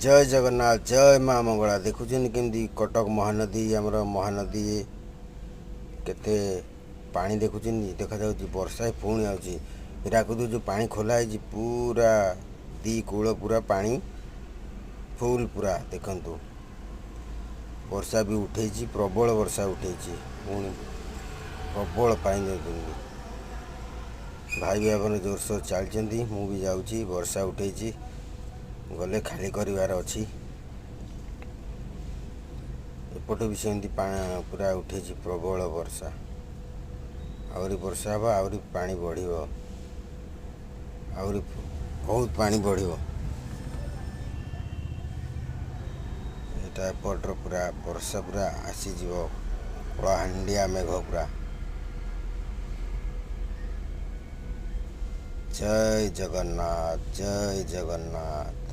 ଜୟ ଜଗନ୍ନାଥ, ଜୟ ମା ମଙ୍ଗଳା। ଦେଖୁଛନ୍ତି କେମିତି କଟକ ମହାନଦୀ, ଆମର ମହାନଦୀ କେତେ ପାଣି ଦେଖୁଛନ୍ତି ଦେଖାଯାଉଛି। ବର୍ଷା ପୁଣି ଆଉଛି। ହୀରାକୁଦ ଯେଉଁ ପାଣି ଖୋଲା ହେଇଛି, ପୁରା ଦି କୂଳ ପୁରା ପାଣି ଫୁଲ୍ ପୁରା। ଦେଖନ୍ତୁ, ବର୍ଷା ବି ଉଠେଇଛି, ପ୍ରବଳ ବର୍ଷା ଉଠେଇଛି। ପୁଣି ପ୍ରବଳ ପାଣି ଯାଉଛନ୍ତି। ଭାଇ ବି ଆପଣ ଜୋରସୋର ଚାଲିଛନ୍ତି, ମୁଁ ବି ଯାଉଛି। ବର୍ଷା ଉଠେଇଛି, ଗଲେ ଖାଲି କରିବାର ଅଛି। ଏପଟେ ବି ସେମିତି ପୁରା ଉଠେଇଛି ପ୍ରବଳ ବର୍ଷା। ଆହୁରି ବର୍ଷା ହେବ, ଆହୁରି ପାଣି ବଢ଼ିବ, ଆହୁରି ବହୁତ ପାଣି ବଢ଼ିବ। ଏଇଟା ଏପଟର ପୁରା ବର୍ଷା ପୁରା ଆସିଯିବ, କଳାହାଣ୍ଡିଆ ମେଘ ପୁରା। ଜୟ ଜଗନ୍ନାଥ, ଜୟ ଜଗନ୍ନାଥ।